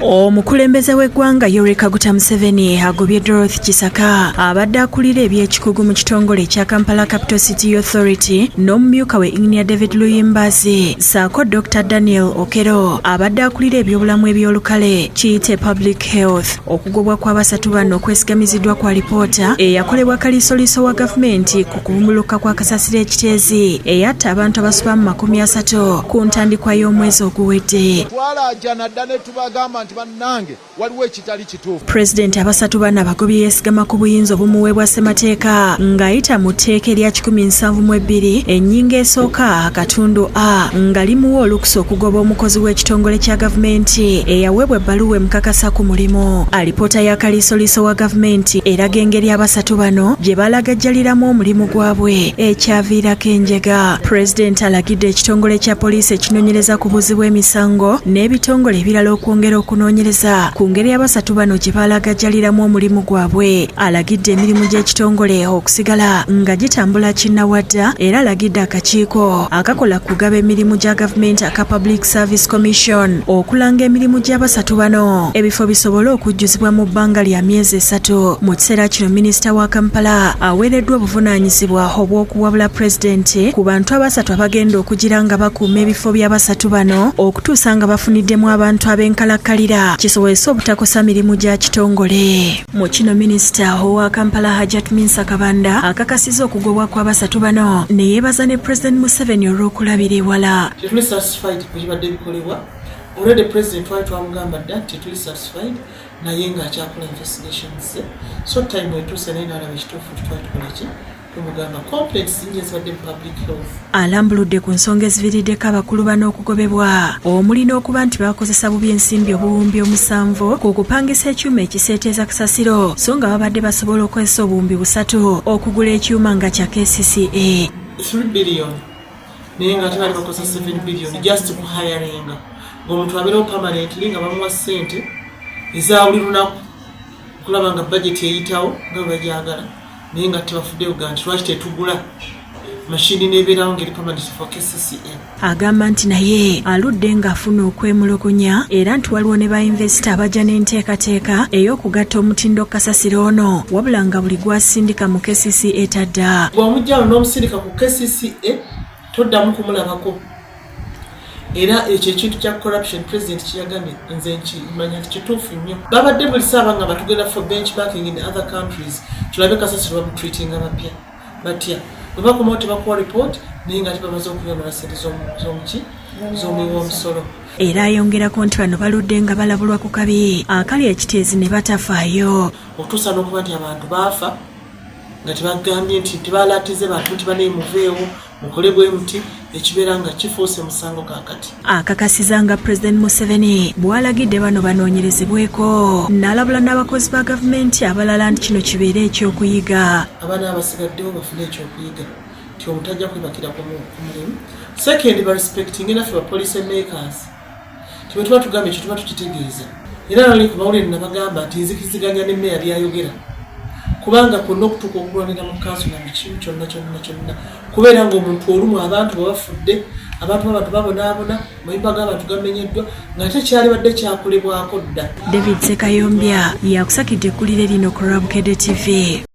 Omukulembeze w'eggwanga Yoweri Kaguta Museveni agobye Dorothy Kisaka, abadde akulira ebyekikugu mu kitongole ekya Kampala Capital City Authority, n'omumyuka we Engineer David Luyimbazi, ssaako Dr Daniel Okero, abadde akulira ebyobulamu eby'olukale, kiyite Public Health. Okugobwa kw'abasatu bano kwesigamiziddwa ku alipoota eyakolebwa kaliisoliiso wa gavumenti ku kubumbulukuka kwa kasasiro ekiteezi eyatta abantu abasoba mu 30 ku ntandikwa y'omwezi oguwedde. Twalaajana dda ne tubagamba nti bannange, waliwo ekitali kituufu. Pulezidenti abasatu bano abagobye yeesigama ku buyinza obumuweebwa ssemateeka ng'ayita mu tteeka erya 172 ennyingo esooka akatundu a, nga limuwa olukusa okugoba omukozi w'ekitongole kya gavumenti eyaweebwa ebbaluwa emukakasa ku mulimu. Alipoota ya kaliisoliiso wa gavumenti eraga engeri abasatu bano gye balagajjaliramu omulimu gwabwe ekyaviirako enjega. Pulezidenti alagidde ekitongole kya poliisi ekinoonyereza ku buzzi bw'emisango n'ebitongole ebirala okwongera okunoonyereza ku ngeri abasatu bano gye balagajjaliramu omulimu gwabwe. Alagidde emirimu gy'ekitongole okusigala nga gitambula kinnawadda, era alagidde akakiiko akakola kugaba emirimu gya gavumenti aka Public Service Commission okulanga emirimu gy'abasatu bano, ebifo bisobole okujjuzibwa mu bbanga lya myezi 3. Mu kiseera kino minisita wa Kampala aweereddwa obuvunaanyizibwa obw'okuwabula pulezidenti ku bantu abasatu abagenda okugira nga bakuuma ebifo by'abasatu bano okutuusa nga bafuniddemu abantu ab'enkalakkalira, kisobozese obutakosa mirimu gya kitongole. Mu kino minisita owa Kampala Hajat Minsa Kabanda akakasizza okugobwa kw'abasatu bano ne yeebaza ne Pulezidenti Museveni olw'okulabira ewala. Tetuli satisfied ku bibadde bikolebwa. Already President twali twamugamba dda nti tetuli satisfied, naye ng'akyakola investigations ze, so time etuuse naye n'alaba ekituufu nti twali tukola ki, tumugamba complaints zingi ezibadde mu public health. Alambuludde ku nsonga eziviiriddeko abakulu bano okugobebwa, omuli n'okuba nti bakozesa bubi ensimbi 7000 ku kupangisa ekyuma ekiseeteeza kasasiro, so nga babadde basobola okukozesa 3000 okugula ekyuma nga kya KCCA. 3 billion, naye nga ate bali bakozesa 7 billion just ku hiringa ng'omuntu abeerawo permanently, nga bamuwa ssente eza buli lunaku okulaba nga budget eyitawo nga bwe bagyagala, naye nga tebafuddeyo ga nti lwaki tetugula mashini n'ebeerawo ng'eri permanent for KCCA. Agamba nti naye aludde ng'afuna okwemulugunya, era nti waliwo ne ba investor abajja n'enteekateeka ey'okugatta omutindo kasasiro ono, wabula nga buli gwasindika mu KCCA tadda. Bw'omuggyalo n'omusindika ku KCCA, toddamu kumulabako. Era ekyo ekintu kya corruption President kiyagambye, nze nkimanya nti kituufu nnyo. Babadde buli saaba nga batugenda for benchmarking in other countries, tulabe kasasiro bamutreatinga bapya batya. Bwe bakomawo tebakuwa report, naye nga tebamaze okuyonona sente z'omuki, z'omuwi w'omusolo. Era ayongerako nti bano baludde nga balabulwa ku kabi akali ekiteezi ne batafaayo. Okutuusa n'okuba nti abantu baafa nga tebagambye nti tebalatize bantu nti banaye muveewo mukole bwe muti, ekibeera nga kifuuse musango kaakati. Akakasiza nga Pulezidenti Museveni bw'alagidde bano banoonyerezebweko, n'alabula n'abakozi ba gavumenti abalala nti kino kibeere ekyokuyiga. Abaana abasigaddewo bafune ekyokuyiga nti omuntu ajja kwebakira ku mulimu. Second, barespectinge naffe ba policy makers, ti bwe tuba tugamba ekyo tuba tukitegeeza. Era nali ku mawulire nabagamba nti nzikiriziganya ne meya byayogera, kubanga kwonna okutuuka okulwanira mu kanso na bikimu kyonna kyonna kyonna kubeera ng'omuntu olumu abantu bwe bafudde, abantu babonaabona, amayumba g'abantu gamenyeddwa, ng'ate kyalibadde kyakolebwako dda. David Sekayombya yakusakidde eggulire lino ku lwa Bukedde TV.